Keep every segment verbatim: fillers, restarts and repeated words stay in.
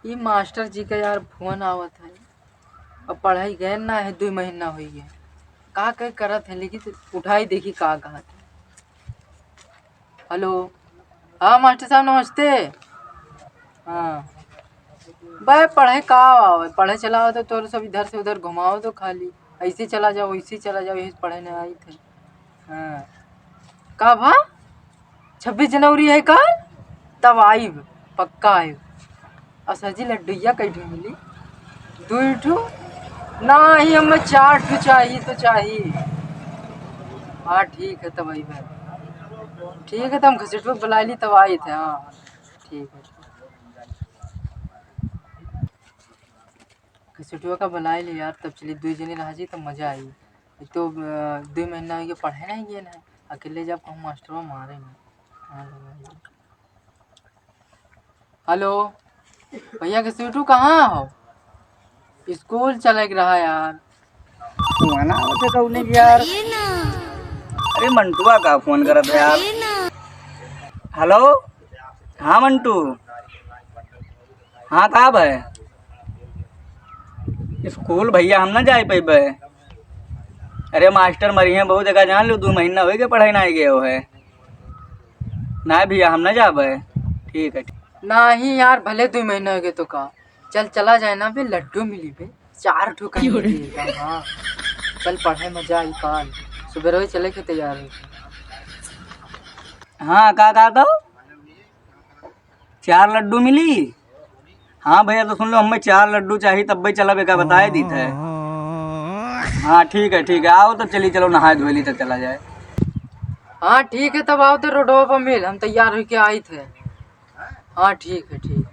ई मास्टर जी का यार फोन आवत है। अब पढ़ाई गए ना है, दुइ महीना होइ गए। का के करत है, लेकिन तो उठाई देखी का कहत है। हेलो, हाँ मास्टर साहब नमस्ते। हाँ, बे पढ़े का आवे, पढ़े चला आओ तो तोर सब इधर से उधर घुमाओ तो खाली। ऐसे चला जाओ, वैसे चला जाओ, यही पढ़े नहीं आई थे। हाँ, का भा? छब्बीस जनवरी है काल, तब आइब, पक्का आइब। और सर जी, लड्डुइया कई ठो मिली? दुई ठो? नाही, हमें चार ठो चाही तो चाही। हाँ, ठीक है, तब आइब। ठीक है, तो हम घसीटुआ बुला ली, तब आई थे। हाँ, ठीक है। घसीटुआ का बुला ली यार, तब चली, दुई जने रह जी, तब मजा आई। एक तो, अ, दुई महीना हो गया पढ़े नहीं गए ना, अकेले जब कहूँ मास्टरवा मारे ना। हाँ, लगा ली। हेलो, भैया घसीटू कहाँ हो? स्कूल चले के रहा यार। फोन आवत है कौने के यार? अरे मंटुआ का फोन करत है यार। हेलो, हाँ मंटू, हाँ का भाई? स्कूल भैया हम ना जाए पैबे। अरे मास्टर मरी हैं बहुत जगह जान लो, दो महीना हो गए पढ़ाई ना गए हो है। ना भैया, हम ना जाबे। ठीक है, ठीक। नाही यार, भले दुई महीना हो गए तो का, चल चला जाए ना बे, लड्डू मिली बे, चार ठो कहीं मिली एकदम, हाँ। चल पढ़े, मजा आई काल, सुबह चले के तैयार हो। हाँ, का, का, का? चार लड्डू मिली? हाँ भैया, तो सुन लो, हमें चार लड्डू चाहिए, तब भाई चला बेका बताए दी थे। हाँ ठीक है, ठीक है, आओ तब चली, चलो नहाए धोए ली तब चला जाए। हाँ ठीक है, तब आओ तो रोडवा पर मिल, हम तैयार होके आई थे। हाँ ठीक है, ठीक।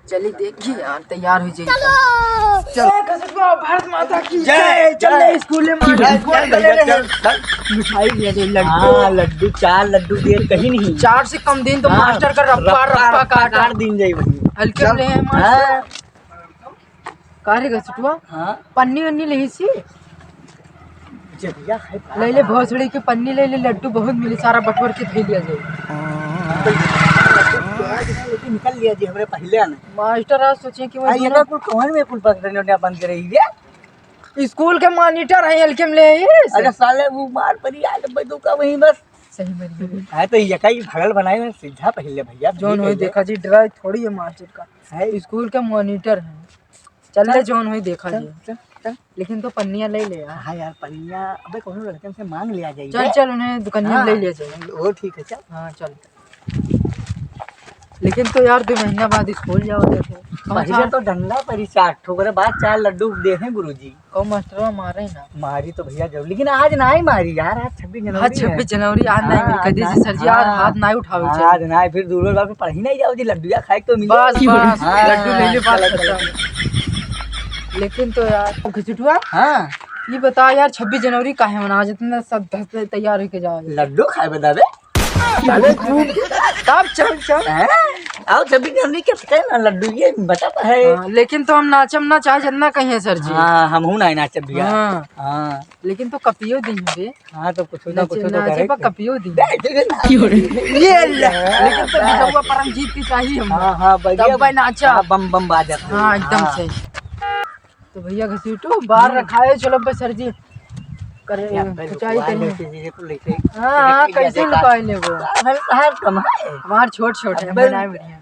चली देखी यार, तैयार हो जाइए। चलो। चलो। ए, घसीटुआ, भारत माता की जय, जय। चल रे, स्कूल में चल, मार, चल, चल, चल। मिठाई दिया जाए, लड्डू। हाँ, लड्डू, चार लड्डू दिए कहीं नहीं। चार से कम दिन तो हाँ, मास्टर का रप्पा, रप्पा, रप्पा रप्पा काटा। काट दिन जाई भाई। हल्के चल। ले हैं मास्टर। हाँ। का रे घसीटुआ? हाँ। पन्नी वन्नी लेही सी? जहिया है ले ले, भोसड़ी के पन्नी ले ले, लड्डू बहुत मिली, सारा बटोर के धई लिया जाए। हाँ। लेकिन निकल लिया जी हमरे पहले आने। मास्टर आज सोचे कि वो हाँ, ये दोनों तो कुल कौन में कुल पकड़ने बंद करे ये? स्कूल के मॉनिटर है, हल्के में ले आइए। अरे साले वो मार पड़ी आज भाई तो का वहीं बस। सही में। है तो ये का ही भगल बनाए में सीधा पहले भैया, जौन होई देखा जी, डरा थोड़ी है मास्टर का। है। स्कूल के मॉनिटर है। चल ले, चल। जौन होई देखा चल, जी। चल, चल। लेकिन तो पन्निया ले ले यार। हाँ यार, पन्निया, अबे कोनो लड़कन से मांग लिया जाए चल, रे। चल, उन्हें दुकानिया हाँ, ले लिया जाए। वो ठीक है, चल। हाँ, चल। लेकिन तो यार, दो महीना बाद स्कूल जाओ थे। पहले तो डंडा परी चार ठो, ओकरे बाद चार लड्डू दे हैं गुरुजी। कौ मास्टरवा मारे ना। मारी तो भैया जरूर, लेकिन आज ना ही मारी यार, आज छब्बीस जनवरी आज है। छब्बीस जनवरी, आज नहीं हाँ, मिली। कह आज दीजिए ना, सर जी, आज हाँ। हाथ ना उठावे हाँ, चाहिए। आज ना, फिर दूसरे बार पढ़ी नहीं जाओ जी, लड्डूया खाए को मिले। बस, बस, हाँ, लड्डू ले ले, बात चलो, खत्म। चलो। लेकिन तो यार, घसीटुआ, हाँ। ये बता यार, छब्बीस जनवरी काहे मनावा, जितना सब धस से तैयार होके जाओ। लड्डू खाए बता बे। चलो तू। तब चल, चल। हैं? आओ छब्बीस जनवरी के सके ना लड्डू, ये बता तो है। हाँ, लेकिन तो हम नाचम ना, चाहे जितना कहिए सर जी। हाँ, हम हूँ ना नाचब भैया। हाँ। हाँ। लेकिन तो कपियो दी बे। हाँ, तो कुछ ना नाचे, कुछ तो नाचे करे पर के। कपियो दी। दे, दे, दे, ना। ये ले। लेकिन तो बिचौआ परमजीत की चाहिए हमको। हाँ, हाँ, बढ़िया। तब भाई नाचा। हाँ, बम, बम बाजत। हाँ, एकदम हाँ। सही। तो भैया घसीटू, बाहर हम्म। रखा है, चलो बस सर जी। करे, क्या भाई, कुचाई लुकवा करिए। लेते जी, ये तो लेते। हाँ, हाँ, ये कैसे देखा। लुकाए ले वो? बाहर, बाहर कम है। बाहर छोट, छोट है, अबे, बनाए बढ़िया।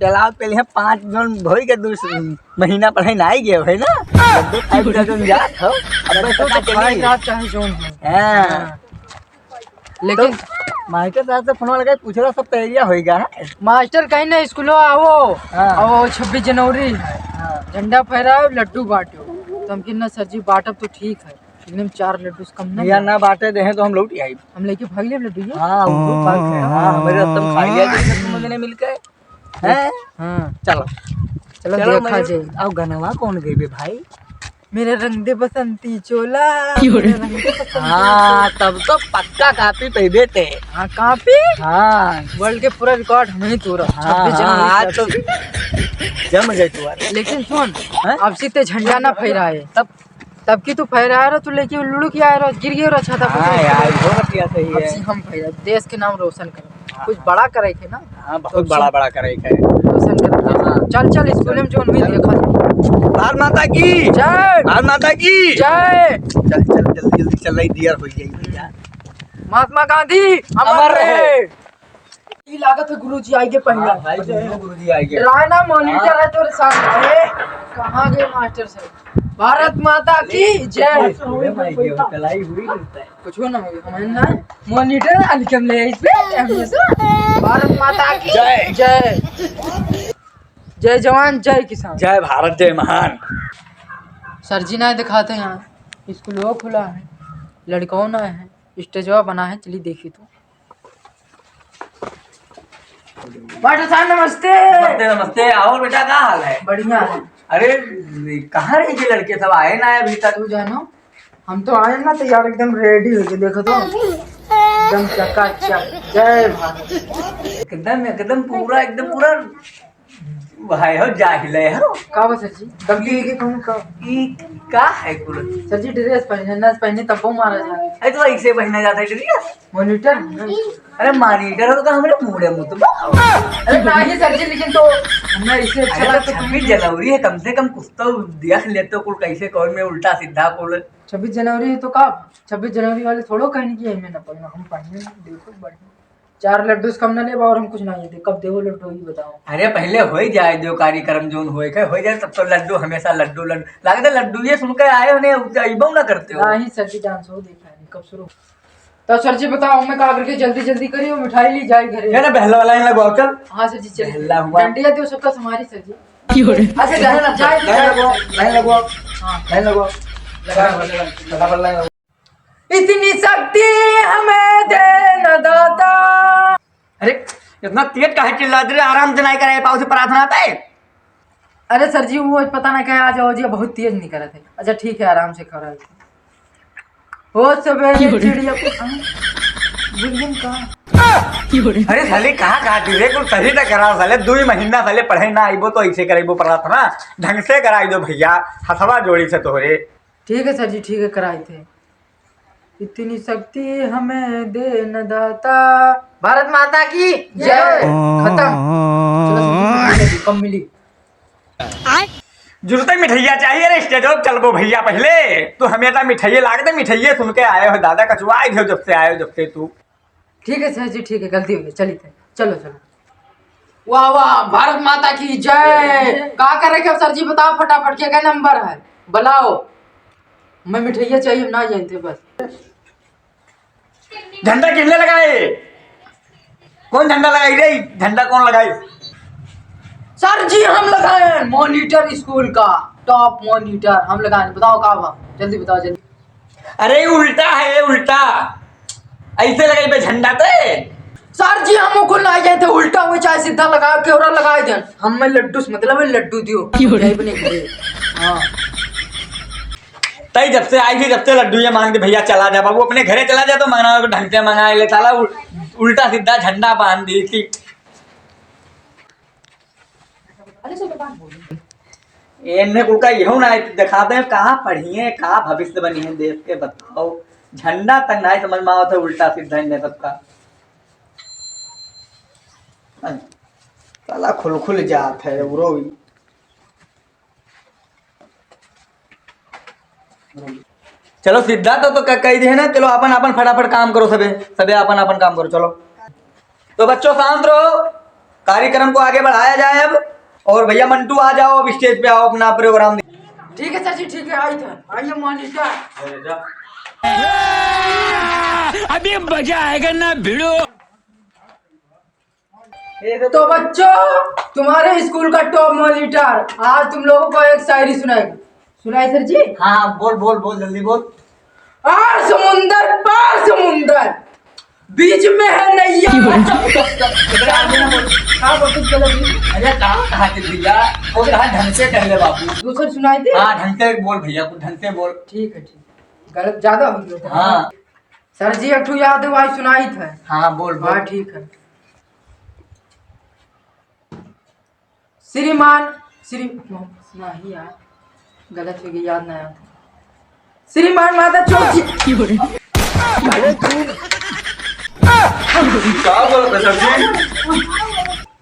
चलाओ, पहले हम पाँच जन भोई के दूसरे महीना पढ़े ना आई गए भाई ना। जब दो खाए बिना तुम जात हो, अब बस तो पता तो खाए चली। जात चाहे जौन हो। हाँ। हाँ। लेकिन तो मास्टर साहब से फोन लगा, पूछला सब तैयारियां होई गा है। मास्टर कहीं ना स्कूलो आओ, हाँ। आओ छब्बीस जनवरी है। हाँ। झंडा फहराओ, लड्डू बांटो। तो हम किन्ना सर जी बांटब तो ठीक है, लेकिन हम चार लड्डू से कम ना भैया लेब। ना बांटे दे हैं तो हम लौट आई। हम लेके भाग लेब लड्डू ये? हाँ, हम लोग भाग गए। हाँ, हमारे रास्ते में खा लिया जी, सब लोगों ने मिलके। हैं? हाँ। चलो। चलो चलो, देखा मैं जाए। अब गनवा कौन गई बे भाई? मेरे रंग दे बसंती चोला, क्यों रे? मेरे रंग दे बसंती हाँ, चोला। तब तो पक्का कापी पहबे ते। हाँ, कापी? हाँ। वर्ल्ड के पूरा रिकॉर्ड हम ही तोड़ा। हाँ, छब्बीस जनवरी हाँ, आज तो जम गए तू यार। लेकिन सुन, हैं? अब से ते झंडा ना फहराए। तब तब की तू फहरा रहा, तू लेके लुढ़क आए रहो, गिर गयो रहो छाता पर हाँ से। यार, वो बतिया सही अब है। से हम फहरा, देश के नाम रोशन करो। कुछ बड़ा करे के ना। हाँ, बहुत बड़ा, बड़ा करे के है। रोशन करे के। हाँ। चल, चल, स्कूल में जोन भी देखा जाए। भारत माता की जय। भारत माता की जय। चल, चल, जल्दी, जल्दी चल, रही दियर हो जाएगी भैया। महात्मा गांधी अमर अमर रहे। रहे। ई लागत है गुरुजी आइगे पहिला। हाँ, भाई, जरूर गुरुजी आइगे। राय ना मॉनिटर हाँ। है तोरे साथ। अरे, कहाँ गए मास्टर साहब? भारत माता की जय। स्कूल में आइगे, कलाई हुई रहता है। कुछ ना हो, हम ना मॉनिटर अलकम ले इस पे, हम ये सब। भारत माता की जय। जय। जय जवान, जय किसान। जय भारत, जय महान। सर जी ना दिखाते हैं, स्कूल खुला है, लड़काओ ना है, स्टेजवा बना है, चली देखी तो। मास्टर साहब, नमस्ते। नमस्ते, नमस्ते। और बेटा, का हाल है? बढ़िया है। अरे, कहाँ रह गए लड़के सब, आए ना अभी तक? तू जानो, हम तो आए ना तैयार, एकदम रेडी हो गए। देखो तो, एकदम चकाचक। जय भारत। एकदम, एकदम पूरा, एकदम पूरा भाई हो, जाहिल है हो। का बा सर जी? गलती है कि कहूँ का? ई का है कुल? सर जी, ड्रेस पहने, ना पहने तब वो मारा जाए। अरे तो ऐसे पहना जाता है ड्रेस? मॉनिटर है ना? अरे मॉनिटर हो तो हमरे मुंह रे मुंह तो बा। अरे नहीं सर जी, लेकिन तो हमें इससे अच्छा अरे तो लगता है। छब्बीस जनवरी है, कम से कम कुछ तो देख लेते हो कुल, कैसे कौन में उल्टा सीधा कुल। छब्बीस जनवरी है तो का? छब्बीस जनवरी वाले थोड़ो कहने की हमें ना पहनो, हम पहने, देखो बढ़िया। चार लड्डू से कम ना लेबा और हम कुछ ना लेते। कब देबो लड्डू, ई बताओ। अरे पहले होई जाए दो कार्यक्रम जोन होए के, होई जाए तब तो लड्डू हमेशा लड्डू, लड्डू। लागत है लड्डू ये सुन के आए हो, नहीं अइबो ना करते हो। नहीं सर जी, डांस हो देखा है, कब शुरू? तो सर जी बताओ, मैं का करके जल्दी जल्दी करी और मिठाई ली जाए घरे। ये ना बहला वाला ही लगवाओ चल। हाँ सर जी, चलिए। बहला हुआ। डंडिया दो सबका समारी सर जी। क्यों रे? अच्छा, जाए, जाए, लाइन जाए। लगवाओ, लाइन लगवाओ। हाँ। लाइन लगवाओ। लगा, लगा, लगा, लगा, लाइन लगवाओ। इतनी शक्ति हमें दे न दाता। अरे, इतना तेज काहे चिल्लात रे? आराम से नाहीं करे पाओ से प्रार्थना पे। अरे सर जी, वो पता ना क्या आज, आज ये बहुत तेज निकलत है। अच्छा ठीक है, आराम से खड़ा है। हो सवेरे क्यों रे? चिड़िया को, हाँ? बुलबुल का? क्यों रे? अरे साले, कहाँ, कहाँ थी रे? कुछ सही तो करा साले, दो ही महीना साले पढ़े ना आइबो तो ऐसे करेबो प्रार्थना, ढंग से कराई दो भैया, हथवा जोड़ी से तोहरे। ठीक है सर जी, ठीक है, कराई थे। इतनी शक्ति हमें दे न दाता। भारत माता की जय। जय। खत्म। चलो, सब्जी कम मिली। जरूरत है मिठाइया चाहिए रे, स्टेज पर चलबो भैया पहले। तो हमें तो मिठाइये लागत है, मिठाइये सुन के आए हो दादा, कचुआए हो जब से आए हो, जब से तू। ठीक है सर जी, ठीक है, गलती हो गई, चलिए, चलो, चलो। वाह, वाह, भारत माता की जय। का करे के सर जी, बताओ फटाफट, क्या, क्या नंबर है? बुलाओ, मैं मिठाइया चाहिए, हम ना जानते बस। झंडा किसने लगाए? कौन झंडा लगाई रे? झंडा कौन लगाई? सर जी, हम लगाए मॉनिटर स्कूल का, टॉप मॉनिटर हम लगाए। बताओ का बा, जल्दी बताओ, जल्दी। अरे, ये उल्टा है, ये उल्टा। ऐसे लगाई बे झंडा ते। सर जी, हम ओकुल ना जाए थे, उल्टा हो चाहे सीधा लगा, केवरा लगा देन। हमें लड्डू से मतलब है, लड्डू दियो। क्यों रे? जाए बने घरे। हाँ। तई जब से आई थी, जब से लड्डू ये मांग दे, "भैया चला जा बाबू, अपने घरे चला जा, तो मंगाना हो तो ढंग से मंगा ले, साला उल-, उल्टा सीधा झंडा बांध दी थी।" एन्ने कुल का इहो ना दिखा दे, कहाँ पढ़िए, का भविष्य बनी है देश के, बताओ। झंडा तक नहीं समझ में आवत है, उल्टा सीधा इन्हें सबका। साला खुल खुल जात है, उरो भी। चलो सीधा तो, तो क-, कही दे ना, चलो अपन अपन फटाफट काम करो सबे, सबे अपन अपन काम करो, चलो। तो बच्चों शांत रहो, कार्यक्रम को आगे बढ़ाया जाए अब। और भैया मंटू आ जाओ, अब स्टेज पे आओ, अपना प्रोग्राम दे-। ठीक है सर जी, ठीक है, आई था, आइए मॉनिटर। अभी मजा आएगा ना भिड़ो। तो बच्चों, तुम्हारे स्कूल का टॉप मॉनिटर आज तुम लोगों को एक शायरी सुनाएगा। सुनाए सर जी? हाँ, बोल, बोल, बोल, जल्दी बोल। आर समुंदर, पार समुंदर, बीच में है नैया। चुप, चुप, चुप, चुप, चुप, आगे ना बोल। हाँ, बोल, कुछ गलत नहीं। अरे, कहाँ, कहाँ के भैया? वो कहाँ ढंग से कह ले बाबू। दूसर सुनाई दे। हाँ, ढंग से बोल भैया, कुछ ढंग से बोल। ठीक है, ठीक है। गलत ज्यादा हो गया था। हाँ। सर जी, एक ठो याद है, वही सुनाई था। हाँ, बोल, बोल। हाँ, ठीक है। श्रीमान, श्री-, नहीं यार, गलत हो गई, याद नहीं आता। श्रीमान माता चौक जी। का बोलत है सर जी?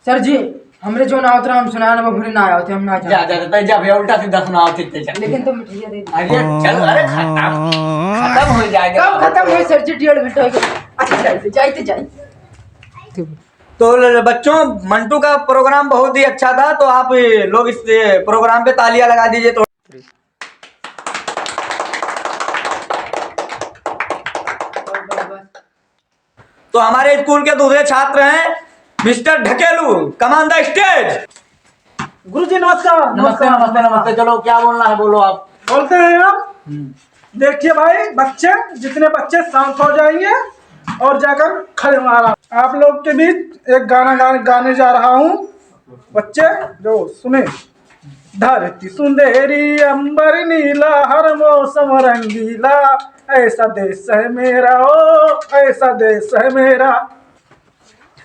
सर जी, हमरे जो ना आवत रहा, हम सुनाए ना, वो घुरे ना आवत है, हम ना जा, जान। जा, जा, जा भैया, उल्टा सीधा सुनाओ, ठीक है, चल। लेकिन तुम मिठाइया दे दो। अरे, चल, अरे, खत्म, खत्म हो जाएगा। कब खत्म होई सर जी? डेढ़ घंटा हो गया। अच्छा, जाइए, जाइए, जाइए। तो ल-, बच्चों, मंटू का प्रोग्राम बहुत ही अच्छा था, तो आप ये लोग इस, ये प्रोग्राम पे तालियां लगा दीजिए तो। तो हमारे स्कूल के दूसरे छात्र हैं मिस्टर ढकेलू, command the stage। गुरुजी नमस्कार। नमस्ते, नमस्ते, नमस्ते। चलो, क्या बोलना है, बोलो आप। बोलते हैं हम, हम्म। देखिए भाई, बच्चे, जितने बच्चे शांत हो जाएंगे और जाकर खड़े होना। आप लोग के बीच एक गाना गा-, गाने जा रहा हूँ। बच्चे जो सुने। धरती सुंदेरी, अंबर नीला, हर मौसम रंगीला, ऐसा देश है मेरा, ओ, ऐसा देश है मेरा।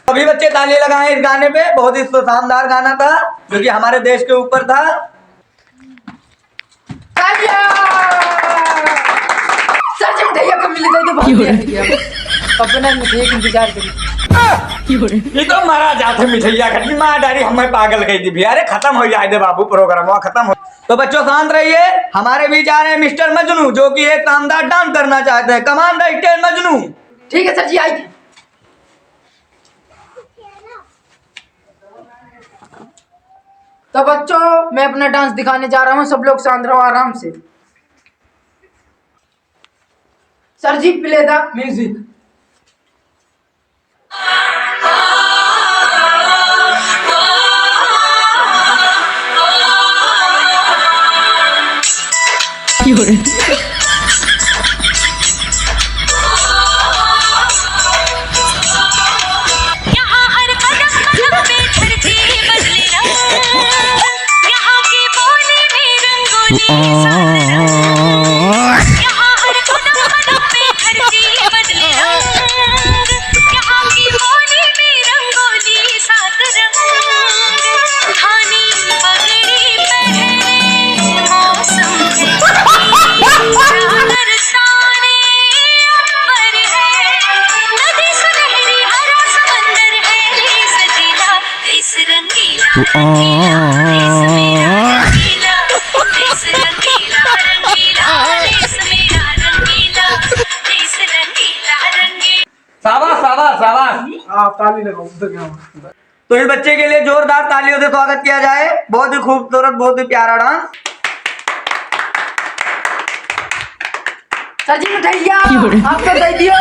सभी बच्चे ताली लगाएं इस गाने पे, बहुत ही शानदार गाना था, जो कि हमारे देश के ऊपर था। तालियां! सर जी, मिठाइया कब मिली? दे दो, बहुत देर हो गया। अपना मिठाइया का इंतजार करी। ये तो मारा जात है मिठाइया का, मार डारी हमें पागल कह दी भैया। अरे खत्म हो जाए दे बाबू, प्रोग्राम हुआ खत्म हो। तो बच्चों शांत रहिए, हमारे बीच आ रहे हैं मिस्टर मजनू, जो कि एक शानदार डांस करना चाहते हैं। Command the stage मजनू। ठीक है सर जी, आइए। तो बच्चों, मैं अपना डांस दिखाने जा रहा हूँ, सब लोग शांत रहो आराम से। सर जी, play the music। यहाँ हर कदम कदम पे धरती बदले रंग, यहाँ की बोली में रंगोली सात रंग, यहाँ हर कदम कदम पे धरती बदले रंग, यहाँ की बोली में रंगोली सात रंग, धानी पगड़ी पहने मौसम है, चादर ताने अंबर है, नदी सुनहरी हरा समंदर है, सजीला देश रंगीला, रंगीला, देश मेरा रंगीला, देश रंगीला, देश मेरा रंगीला, देश रंगीला, रंगीला। शाबाश, शाबाश, शाबाश। आप ताली लगाओ, उधर क्या हुआ? तो इस बच्चे के लिए जोरदार तालियों से स्वागत किया जाए। बहुत ही खूबसूरत, बहुत ही प्यारा डांस। सर जी, मिठाइया, क्यों रे? आप तो दे दियो।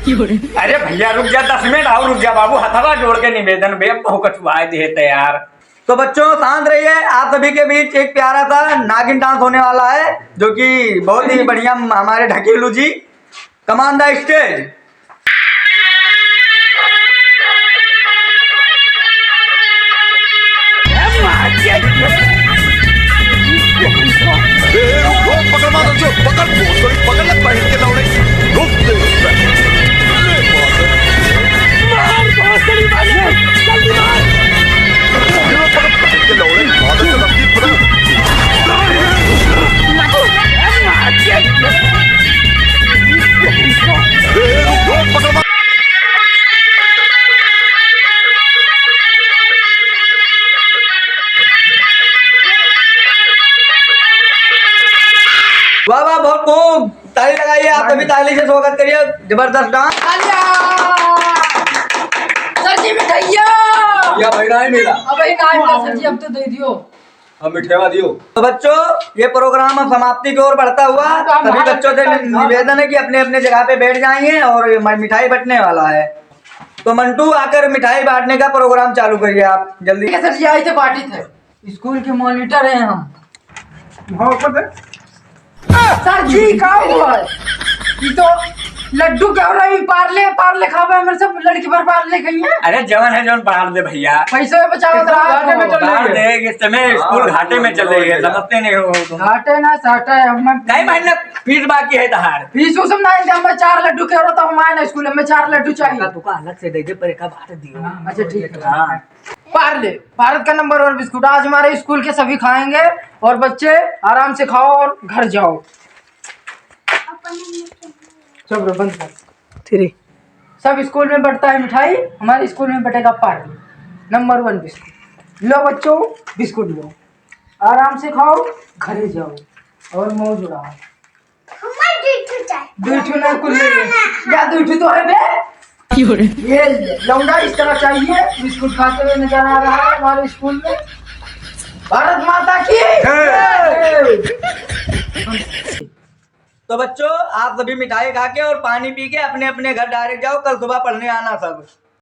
क्यों रे? अरे भैया, रुक जा, दस मिनट और रुक जा बाबू, हथवा जोड़ के निवेदन बे, अब बहु कछुआए देते यार। तो बच्चों, शांत रहिए, आप सभी के बीच एक प्यारा सा नागिन डांस होने वाला है, जो कि बहुत ही बढ़िया हमारे ढकेलू जी। Command the stage। ए, रुक, रुक, पकड़, मार, जो, पकड़, पकड़, पकड़ ले, पहन के दौड़े। रुक, रुक, रुक। मार, बहुत बड़ी बात है। जल्दी मार। पकड़, पकड़ के दौड़े, मार, जो, लड़की पकड़। वाह, वाह, बहुत खूब। ताली लगाइए, आप सभी ताली से स्वागत करिए। जबरदस्त डांस। तालियां। सर जी, मिठाइया। या भाई, ना ही मिला। अब ही ना मिला, सर जी, अब तो दे दियो। हम मिठेवा दियो। तो बच्चों, ये प्रोग्राम अब समाप्ति की ओर बढ़ता हुआ हाँ, तो हम सभी भारत बच्चों से सरकार निवेदन है कि अपने अपने जगह पे बैठ जाइए और ये म-, मिठाई बंटने वाला है। तो मंटू, आकर मिठाई बांटने का प्रोग्राम चालू करिए आप जल्दी। ठीक है सर जी, आई थे बांटी थे। स्कूल के मॉनिटर हैं हम। हाँ, ऊपर से। सर जी, का हुआ है? ये तो लड्डू क्या हो रहा है? पार्ले, पार्ले खावे, मेरे सब लड़की पर पार्ले खाई है। अरे, जवन है, जवन बाहर दे भैया। पैसे बचाओ तो घाटे में चल रही है। बाहर दे, इस समय स्कूल घाटे में चल रही है, समझते नहीं हो तुम। घाटे ना साटा है, हम कई महीना फीस बाकी है तहार। फीस उस ना है, हम चार लड्डू कह रहा था, हम आए ना स्कूल में, चार लड्डू चाहिए। तुका अलग से दे दे, पर एक बात दियो। अच्छा, ठीक है। हाँ। पार्ले, भारत का नंबर वन बिस्कुट। आज हमारे स्कूल के सभी खाएंगे और बच्चे आराम से खाओ और घर जाओ। चुप रहो, बंद कर। थ्री। सब स्कूल में बंटता है मिठाई, हमारे स्कूल में बंटेगा पार्ले, नंबर वन बिस्कुट। लो बच्चों, बिस्कुट लो, आराम से खाओ, घरे जाओ और मौज उड़ाओ। हमारे दुई ठो चाहिए। दुई ठो ना, कुल ले ले। ना, ना। या दुई ठो तो है बे। ये ले, लौंडा इस तरह चाहिए, बिस्कुट खाते हुए नजर आ रहा है हमारे स्कूल में। भारत माता की जय। जय। तो बच्चों, आप सभी मिठाई खा के और पानी पी के अपने अपने घर डायरेक्ट जाओ, कल सुबह पढ़ने आना सब।